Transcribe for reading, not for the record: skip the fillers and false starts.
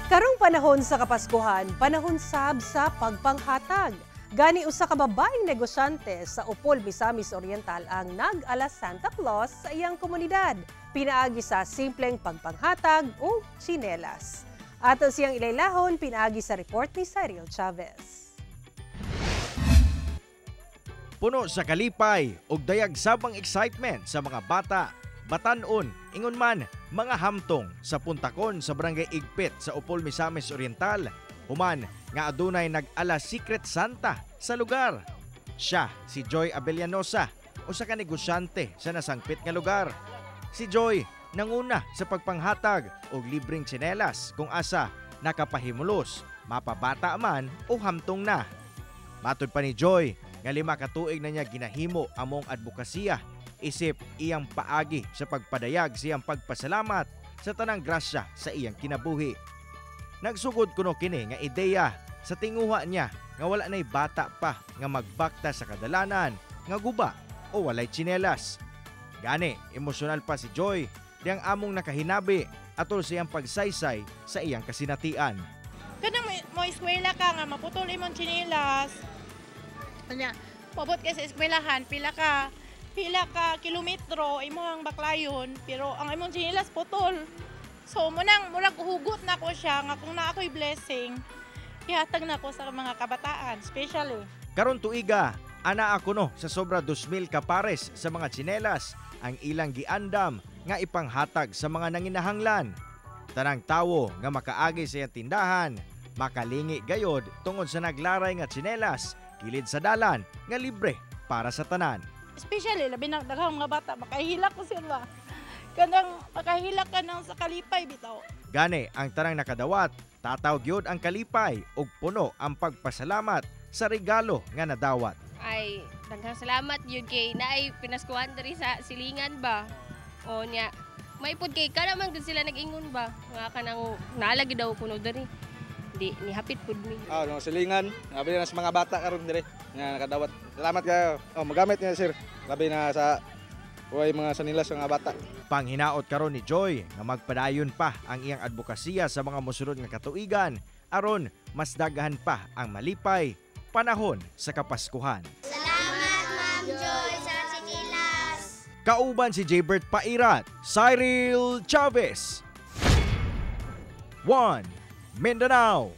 Karong panahon sa Kapaskuhan, panahon sab sa pagpanghatag. Gani usa ka babaeng negosyante sa Opol, Misamis Oriental ang nag-ala Santa Claus sa iyang komunidad. Pinaagi sa simpleng pagpanghatag o tsinelas. Ato siyang ilaylahon pinaagi sa report ni Cyril Chavez. Puno sa kalipay ug dayag sabang excitement sa mga bata, batan-on, ingon man mga hamtong sa Puntakon sa Barangay Igpit sa Opol, Misamis Oriental. Human nga adunay nag-ala Secret Santa sa lugar. Siya si Joy Abellanosa, usa ka negosyante sa nasangpit nga lugar. Si Joy nanguna sa pagpanghatag og libreng tsinelas kung asa nakapahimulos, mapabata man o hamtong na. Matod pa ni Joy, nga 5 ka tuig na niya ginahimo among advokasya isip iyang paagi sa pagpadayag siyang pagpasalamat sa tanang grasya sa iyang kinabuhi. Nagsugod kuno kini nga ideya sa tinguha niya nga wala na'y bata pa nga magbakta sa kadalanan nga guba o walay tsinelas. Gani, emosyonal pa si Joy diyang among nakahinabi atol siyang pagsaysay sa iyang kasinatian. Kanang mo eskwela ka nga maputol imong tsinelas. Anya, paabot ka sa eskwelahan, pila ka kilometro imong baklayon, pero ang imong tsinelas putol. So munang murag hugot na ko siya nga kung naa ko'y blessing, ihatag na ko sa mga kabataan, especially. Karon tuiga, anaa kuno sa sobra 2,000 ka pares sa mga tsinelas ang ilang giandam nga ipanghatag sa mga nanginahanglan. Tanang tawo nga makaagi sa iyang tindahan, makalingi gayod tungod sa naglaray nga tsinelas kilid sa dalan nga libre para sa tanan. Especially labi na daghang mga bata, makahilak ko sila. Kanang makahilak ka nang sa kalipay bitaw. Gani ang tanang nakadawat, tataw gyud ang kalipay ug puno ang pagpasalamat sa regalo nga nadawat. Ay, daghang salamat yun kay naay pinaskuhan diri sa silingan ba. O nya, may pud kay kada man gud sila nag-ingon ba nga kanang naalagi daw kuno diri. Di ni hapit pud mi. Ah, no, silingan, labi na sa mga bata karon dire nga nakadawat. Salamat kayo. Oh, magamit niya, sir. Labi na sa way mga sanilas mga bata. Panghinaot karon ni Joy nga magpadayon pa ang iyang advokasya sa mga mosunod nga katuigan aron mas daghan pa ang malipay panahon sa Kapaskuhan. Salamat, Ma'am Joy, sa tsinelas. Kauban si Jaybert Pairat, Cyril Chavez. 1 Mindanao.